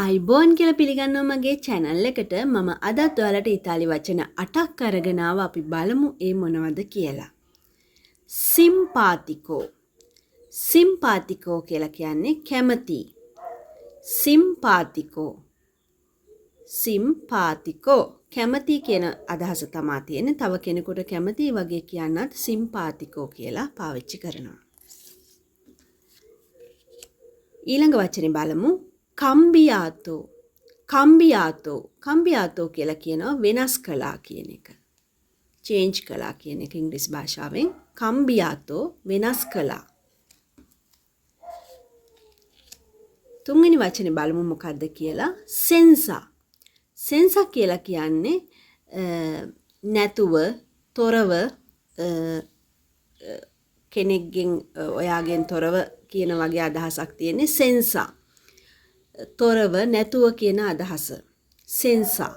ආයිබෝන් කියලා පිළිගන්නවා මගේ චැනල් එකට. මම අදත් ඔයාලට ඉතාලි වචන 8ක් අරගෙන ආවා. අපි බලමු ඒ මොනවද කියලා. සිම්පාතිකෝ. සිම්පාතිකෝ කියලා කියන්නේ කැමති. සිම්පාතිකෝ. සිම්පාතිකෝ කැමති කියන අදහස තමා තියෙන්නේ. තව කෙනෙකුට කැමති වගේ කියන්නත් සිම්පාතිකෝ කියලා පාවිච්චි කරනවා. ඊළඟ වචනේ බලමු. කම්බියාතෝ. කම්බියාතෝ. කම්බියාතෝ කියලා කියනවා වෙනස් කළා කියන එක. චේන්ජ් කළා කියන එක ඉංග්‍රීසි භාෂාවෙන් කම්බියාතෝ වෙනස් කළා. තුන්වෙනි වචනේ බලමු මොකද්ද කියලා. සෙන්සා. සෙන්සා කියලා කියන්නේ නැතුව, තොරව, කෙනෙක්ගෙන් ඔයාගෙන් තොරව කියන වගේ අදහසක් තියෙන්නේ. සෙන්සා. තොරව, නැතුව කියන අදහස. සෙන්සා.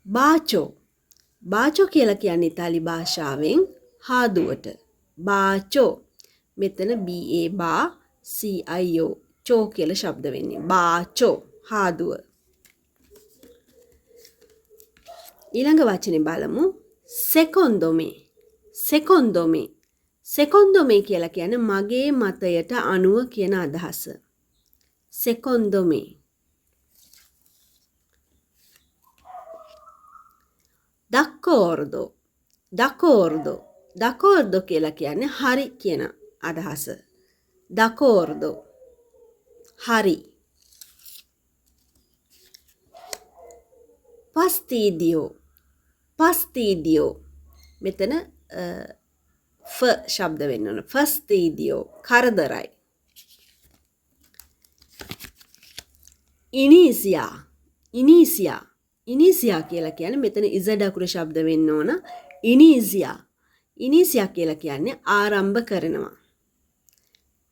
බාචෝ. බාචෝ කියලා කියන්නේ ඉතාලි භාෂාවෙන් හාදුවට. බාචෝ. මෙතන B A බා C I O චෝ කියලා ශබ්ද වෙන්නේ. බාචෝ හාදුව. ඊළඟ වචනේ බලමු. සෙකොන්දොමේ. සෙකොන්දොමේ. සෙකොන්දොමේ කියලා කියන්නේ මගේ මතයට අනුව කියන අදහස. සෙකොන්දොමේ. දකෝර්දෝ. දකෝර්දෝ. දකෝර්දෝ කියලා කියන්නේ හරි කියන අදහස. දකෝර්දෝ. හරි. පස්තීදියෝ. පස්තීදියෝ. මෙතන ෆ ශබ්ද වෙන්න ඕන. ෆස්තීදියෝ කරදරයි. ඉනීසියා. ඉනීසියා. ඉනීසියා කියලා කියන්නේ මෙතන ඉසඩ් අකුර ශබ්ද වෙන්න ඕන. ඉනීසියා. ඉනීසියා කියලා කියන්නේ ආරම්භ කරනවා.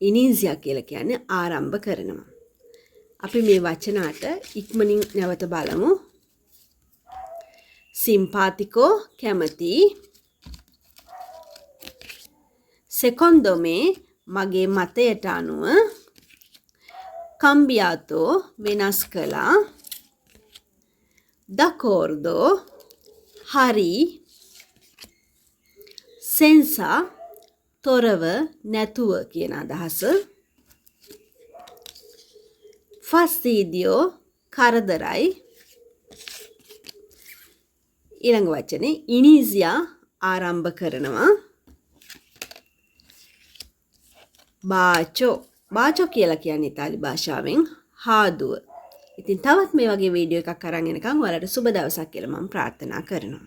ඉනීසියා කියලා කියන්නේ ආරම්භ කරනවා. අපි මේ වචන අට ඉක්මනින් නැවත බලමු. සිම්පාතිකෝ කැමති. සෙකොන්දොමේ මගේ මතයට අනුව. කම්බියාතෝ වෙනස් කළා. දකෝර්දෝ හරි. සෙන්සා තොරව, නැතුව කියන අදහස. ෆස්තීදියෝ කරදරයි. ඊළඟ වචනේ ඉනීසියා ආරම්භ කරනවා. බාචෝ. බාචෝ කියලා කියන්නේ ඉතාලි භාෂාවෙන් හාදුව. ඉතින් තවත් මේ වගේ වීඩියෝ එකක් අරන් එනකන් ඔයාලට සුබ දවසක් කියලා මම ප්‍රාර්ථනා කරනවා.